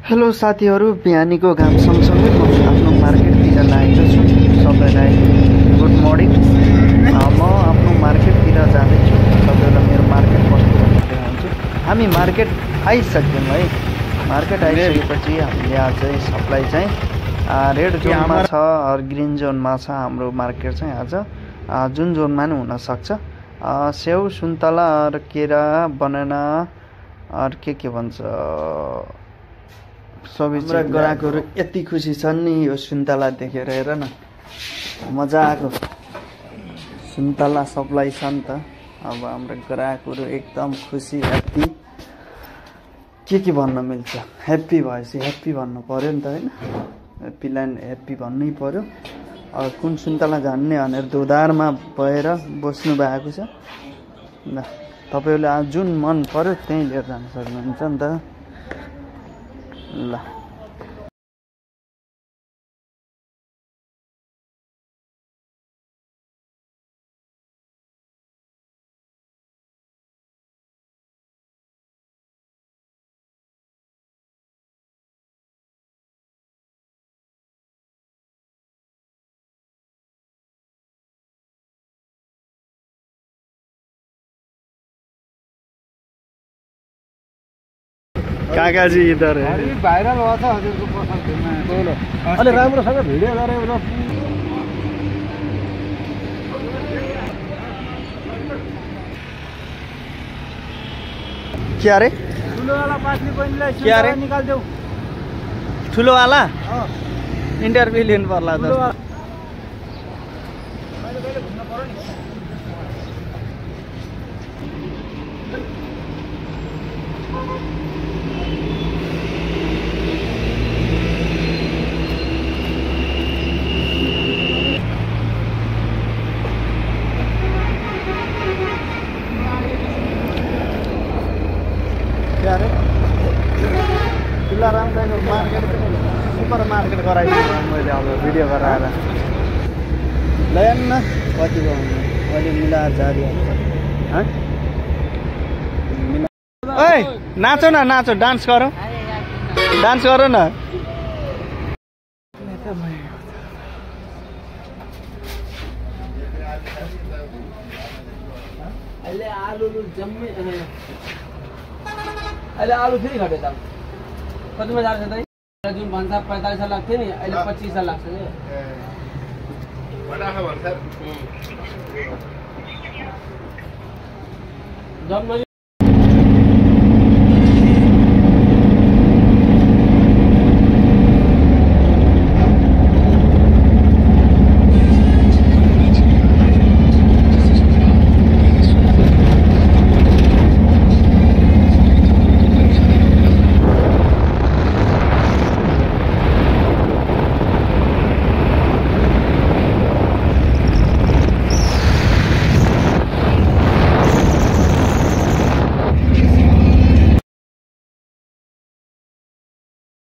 Hello साथीहरु, बिहानीको घाम सँगसँगै म आफ्नो मार्केटतिर लागेको छु। सबैलाई गुड मर्निङ। म आफ्नो मार्केटतिर जाँदैछु। तपाईहरुलाई मेरो मार्केट कस्तो भएको देखाउँछु। हामी मार्केट आइसक्यौं है। मार्केट आइसकेपछि हामीले आज सप्लाई चाहिँ रेड जोनमा छ र ग्रीन जोनमा छ। हाम्रो मार्केट चाहिँ आज जुन जोनमा नि हुन सक्छ। स्याउ, सुन्तला र केरा, बनाना और के भन्छ सबै ग्राहकहरु यति खुसी छन् नि यो सुन्तला देखेर। हेर न, मजाको सुन्तला सप्लाई छ नि त। अब हाम्रो ग्राहकहरु एकदम खुसी, ह्याप्पी। के भन्न मिल्छ, ह्याप्पी भएपछि ह्याप्पी भन्नु पर्यो नि त हैन। ह्याप्पीलाई ह्याप्पी भन्नै पर्यो। अब कुन सुन्तला जान्ने भनेर दोधारमा भएर बस्नु भएको छ। ल तपाईहरुले जुन मन पर्यो त्यही लिएर जान सक्नुहुन्छ नि त। ल काकाजी इधर है। अरे भाइरल हुआ था हजुरको पसल फिल्ममा। बोलो अलि राम्रोसँग भिडियो गरे र क्या रे? ठुलो वाला पाटली बहिनीलाई क्या रे? निकाल देऊ। ठुलो वाला इन्टरभ्यु लिनु पर्ला त। तुलाराम दाइको मार्केट सुपर मार्केट गराइदिनु मैले अब भिडियो गराएर। लयन कति भयो अहिले मिलाएर जारी है। ओइ नाचो न, नाचो, डान्स गरौँ, डान्स गरौ न। अहिले आलु जम्मै अहिले आलु फेरि घट्यो दाम। कतिमा जान्छ त? जुन भन्दा 45 लाग्थ्यो नि, अहिले 25 लाग्छ नि। जम्मै